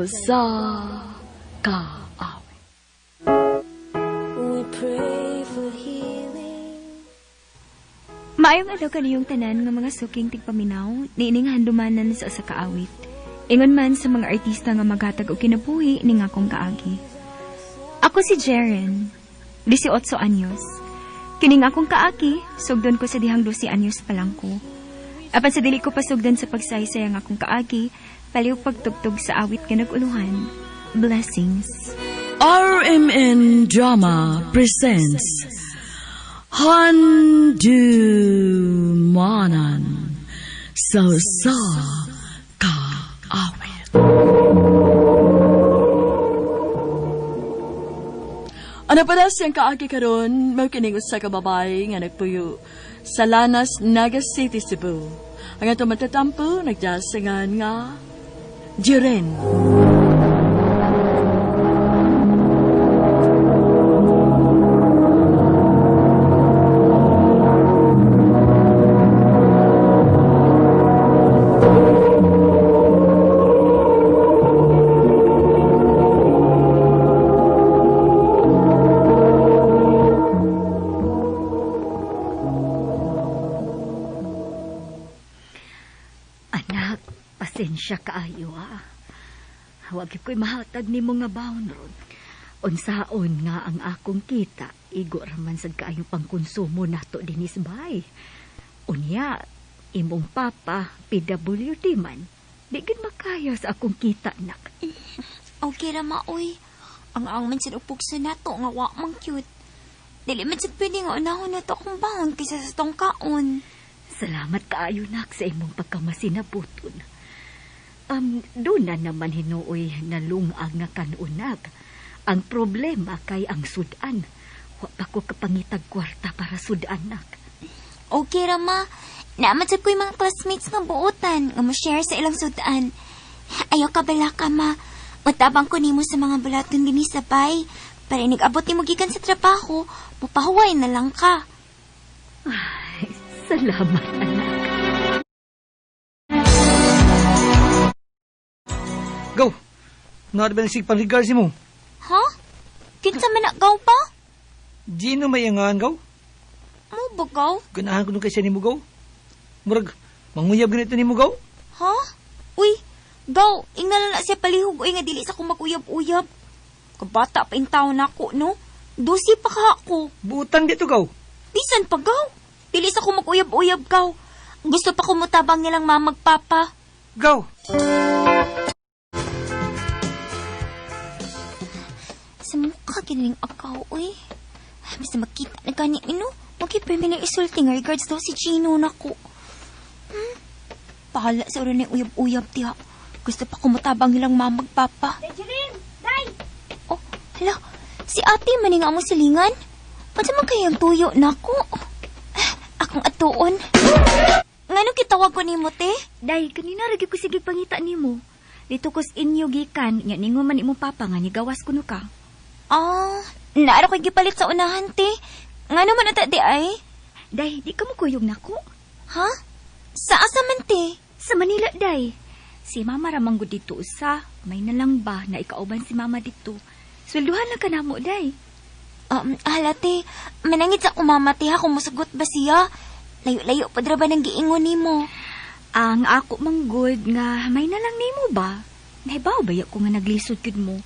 Sa Kaawit. We pray for healing. Maayong adlaw kaniyong tanan nga mga suking tigpaminaw, niining handumanan sa usa ka awit. Ingon man sa mga artista nga maghatag og kinabuhi ning akong kaagi. Ako si Jeren, 18 anyos. Kining akong kaagi, sugdon ko sa dihang 12 anyos pa lang ko. Apan sa dili ko pasugdan sa pagsaysay ang akong kaagi, paliw pagtugtog sa awit nga nag-uluhan. Blessings. RMN Drama presents Handumanan sa Usa Ka Awit. Ano pa na siyang kaagi karon, mao kining usa ka babae nga nagpuyo sa Lanas, Naga City, Cebu. Ang atong matatampo, nagdasangan nga Jiren. Anak, pasensya kaayo ah. Wag ko'y mahatag nimo nga baon ron. Unsaon nga ang akong kita, igo raman sad kaayo pangkonsumo nato dinis bay. Unya, imong papa, PWD man. Di gid makaya sa akong kita, nak. Okay ra ma, oy. Ang ang man sad og pugso nato nga wa man cute. Dili man sad pwede nga unahon nato akong baon kaysa sa tong kaon. Salamat kaayo nak sa imong pagkamasinabuton. Doon na naman hinuoy nalungag nga kanunak. Ang problema kay ang sudan. Wa pa ko kapangitag kwarta para sudan nak. Okay ra ma. Naaman sad ko'y mga classmates nga buotan nga mo-share sa ilang sudan. Ayaw ka bala ka ma. Matabang ko nimo sa mga bulaton dinhi sa bay. Para inig-abot nimo gikan sa trabaho, mupahuway na lang ka. Ay, salamat anak. Go! Naad ba sig pang-regards mo? Ha? Kinsa man na gaw pa? Gino may angan, gaw? Mo ba gaw? Ganahan ko nung kaysa ni mo, gaw? Murag, manguyab ganito ni mo, gaw? Ha? Uy, gaw, ingna na siya palihog uy nga dili sa akong mag-uyab-uyab. Kabata pa in taon nako, no? Dusi pa ka ako. Butan dito, gaw. Bisan pa gaw. Dili sa akong mag-uyab-uyab gaw. Gusto pa ko mutabang nilang mamagpapa. Gaw! Sa mukha ginaling akaw, uy. Basta magkita na gani, ino. Magkipremi na isulti nga regards daw si Gino nako. Pahala sa oras ng uyab-uyab tiya. Gusto pa kumutabang nilang mamagpapa. Day! Oh, hala. Si ate, maninga mo silingan. Pwede man kayang tuyo nako. Akong atuon. Ngano kitawag ko nimo, te? Day, kanina ragi ko sige pangita nimo. Dito kos inyo gikan, nya ningon man imong papa nga nigawas kuno ka. Ah, naara ko'y gipalit sa unahan, te. Ngano man ata di ay? Day, di ka mo kuyog nako. Ha? Sa asa man, te? Sa Manila, day. Si mama ramang gud dito usa. May nalang ba na ikauban si mama dito. Swelduhan lang ka namo, day. Hala, te. Manangit sa kumama, te, ha, kung musugot ba siya. Layo-layo pa dra ba ng giingon nimo? Ang ako manggod nga may nalang nimo ba? Nahibaw ba ko nga naglisod gud mo?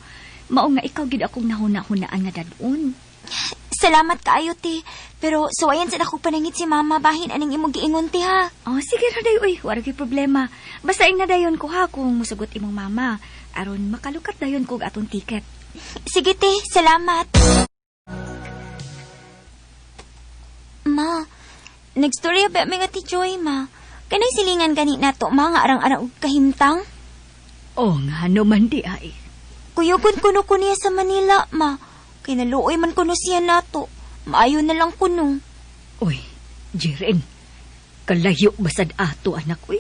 Mao nga ikaw gid akong nahuna-hunaan nga dadon. Salamat kaayo, te. Pero suwayan sa ako panangit si mama bahin aning imong giingon, te, ha. Oh, sige ra day uy, wala kay problema. Basta ing nadayon ko ha kung musugot imong mama. Aron makalukat dayon kog atong ticket. Sige, te. Salamat. Ma, nagstorya ba mi nga ti Joy, ma? Kanang silingan gani nato, ma, nga arang-arang og kahimtang? O nga no man di ay. Kuyugon kuno ko niya sa Manila, ma. Kay naluoy man kuno siya nato. Maayo na lang kuno. Uy, Jiren, kalayo basad ato anak uy.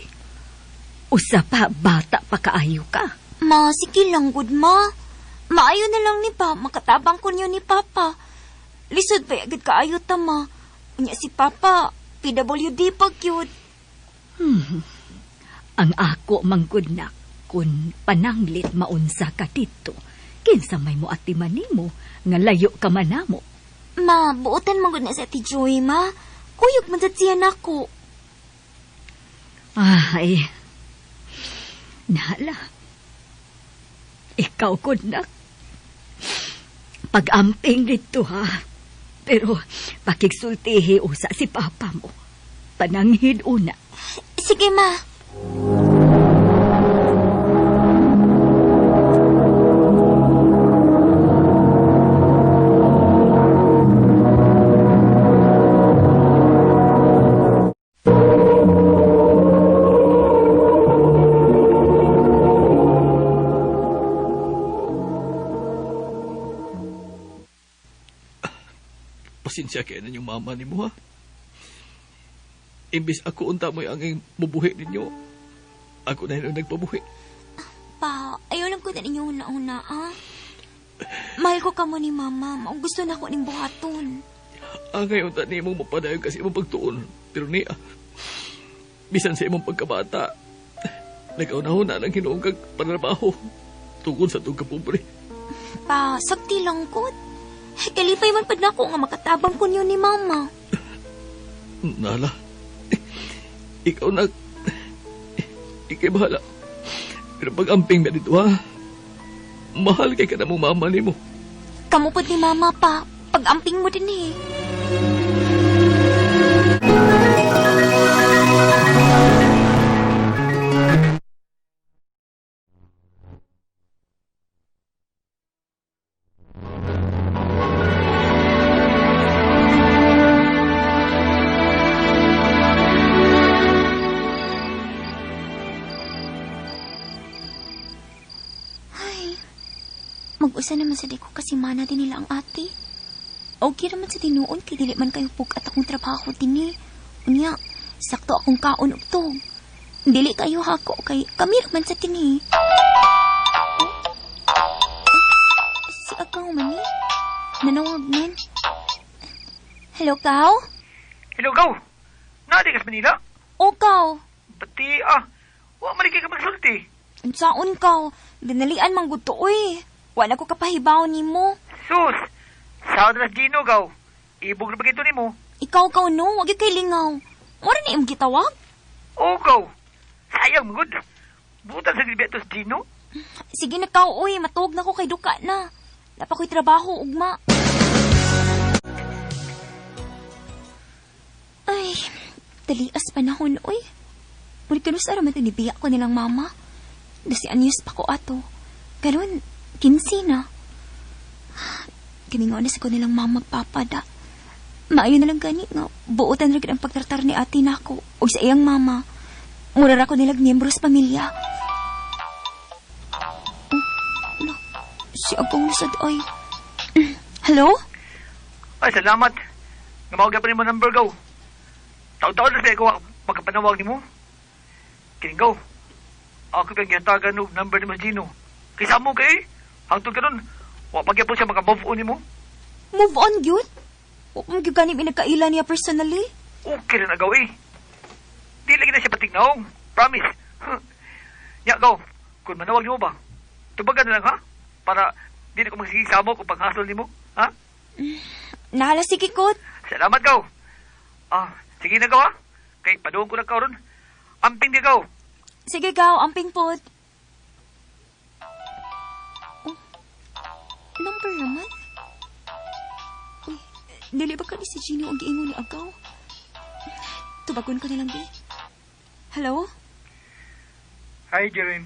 Usa pa, bata pa kaayo ka. Ma, sige lang, good ma. Maayo na lang ni pa, makatabang ko niyo ni Papa. Lisod ba agad kaayo ta, ma. Unya si Papa, PWD pa cute. Ang ako manggod nak. Kun pananglit maunsa ka dito, kinsa may mo atiman nimo nga layo ka man namo. Ma, buotan man gud na sa Ate Joy, ma. Kuyog man sad siya nako. Ay, Nala. Ikaw ko nak. Pag-amping dito ha. Pero pakigsultihi usa si papa mo. Pananghid una. Sige, ma. Pasensya kayo na yung mama ni mo, ha? Imbis ako unta mo'y ang mubuhi ninyo, ako na yun ang nagpabuhi. Pa, ayaw lang ko na ninyo una-una, ah. Mahal ko kamo ni Mama. Maong gusto na ako ning buhaton. Ang ngayon ta nimo mapadayon kasi imong pagtuon. Pero niya, bisan sa imong pagkabata, nag-unahuna lang hinuong kag panrabaho tungkol sa itong kapobre. Pa, sakti lang ko. Kalipay man pad nako nga makatabang ko niyo ni Mama. Nala, ikaw na, ikay bahala. Pero pag-amping na dito, ha? Mahal kay ka na mong mama ni mo. Kamu pod ni Mama pa. Pag-amping mo din eh. Ay, mag-usa naman sa di ko kasi mana din nila ang ate. Okay naman sa tinuon kay dili man kayo pug-at akong trabaho dinhi. Unya, sakto akong kaon ug tug. Dili kayo hako kay kami ra man sa tini. Si Agaw man ni. Nanawag man. Hello, Kaw? Hello, Gaw. Naadi ka sa Manila? O, Kaw. Pati, wa man kay ka magsulti. Unsaon, Kaw? Dinalian man gud to, oy. Wala ko kapahibaw nimo. Sus, sa na Gino, Gaw. Ibog na ba gito nimo? Ikaw, Kaw, no. Wag kay lingaw. Mura na imong gitawag? O, Gaw. Sayang, gud. Butan sa gilbiatos Gino. Sige na, Kaw, oy. Matuog na ko kay duka na. Napa ko'y trabaho, ugma. Ay, dalias panahon, oy. Ngunit kanus araman ito nibiya ko nilang mama. Dasi anyos pa ko ato. Karon, 15 na. Kamingaw na sa ko nilang mama magpapada. Maayo na lang gani nga, buotan ra gid ang pagtratar ni ate nako o sa iyang mama. Mura ra ko nilag miyembro sa pamilya. Oh, ala, si Agong nasad ay. Hello? Ay, salamat. Namawag pa nimo number, Gaw. Taon-taon na siya ko magkapanawag nimo. Kining, Gaw. Ako kang gihatagan og number nimo sa Gino. Kaysa mo kay, hangtod karon, wa pa gyapon siya maka-move on nimo. Move on, gyud? Wa pa man gyud gani mi nagkaila niya personally. Okay na nagaw eh. Di lagi na siya patignaong. Promise. Ya, Gaw. Kung manawag nimo ba, tubagan na lang ha? Para di na ko magsigisamo kung panghasol nimo. Ha? Nahala sige ko. Salamat, Gaw. Sige na, Gaw ha? Kay paduong ko na karon. Amping di, Gaw. Sige, Gaw. Amping pod. Oh, number naman? Uy, dili ba ka ni si Gino ang giingon ni Agaw? Tubagon ko na lang, di. Hello? Hi, Jeren.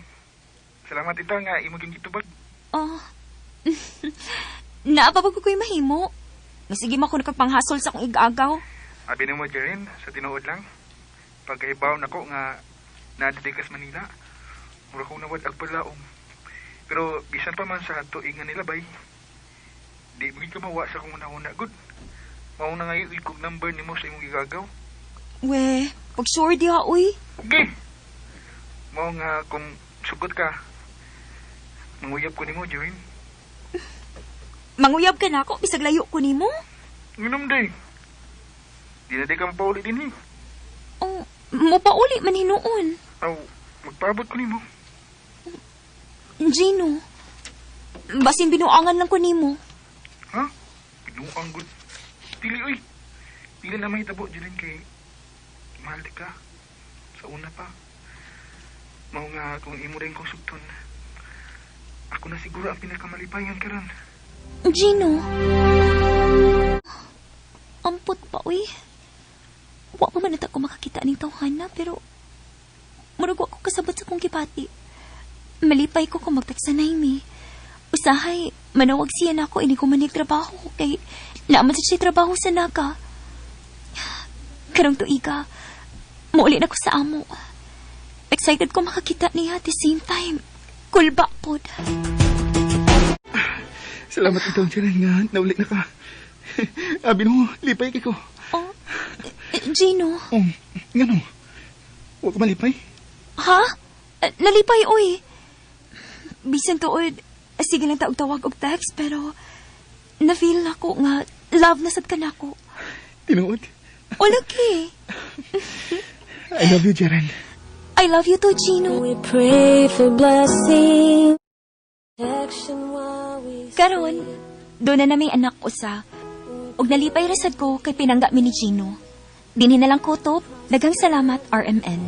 Salamat ito nga imo gyud gitubag. Oh. Naapabag ko ko'y mahimo. Masige man ko nakagpanghasol sa akong igagaw. Abi nimo, Jeren, sa tinuod lang. Pagkahibaw nako nga naa diri ka sa Manila, mura kong nawad ag palaom. Pero bisan pa man sa tuig nga nilabay, di mo gyud ka mawa sa akong una-una gud. Mao na ngayon ikog number nimo sa imong gigagaw. We, pag sure diha, uy. Okay. Mao nga kung sugot ka, manguyab ko nimo, Jeren. Manguyab ka na ako, bisag layo ko nimo. Nginom day. Di na di ka mapauli din eh. Oh, mopauli man hinuon. Aw, magpaabot ko nimo. Gino, basin binuangan lang ko nimo. Ha? Binuang gud. Dili oy. Dili na mahitabo Jeline kay mahal di ka. Sa una pa. Mao nga kung imo rin kong sugton. Ako na siguro ang pinakamalipayan karon. Gino. Ampot pa, uy. Wa pa man ko makakita ning tawhana, pero murag wa ko kasabot sa kong gibati. Malipay ko kung magteksa na mi. Usahay, manawag siya nako ini ko manig trabaho kay naaman sa siya trabaho sa Naga. Karong tuiga, muuli na ko sa amo. Excited ko makakita niya at the same time. Kulba pod. Salamat ikaw, Jeline, nga nauli na ka. Abi mo, lipay kay ko. Oh, Gino. Oh, ngano? Wa ka malipay? Ha? Nalipay, oy. Bisan tuod, sige lang taog tawag og text, pero na-feel nako nga love na sad ka nako. Tinuod. O lagi. I love you, Jeren. I love you too, Gino. We pray for blessing, protection while we Karon, duna na may anak usa. Ug nalipay ra sad ko kay pinangga mi ni Gino. Dinhi na lang ko, Top. Daghang salamat, RMN.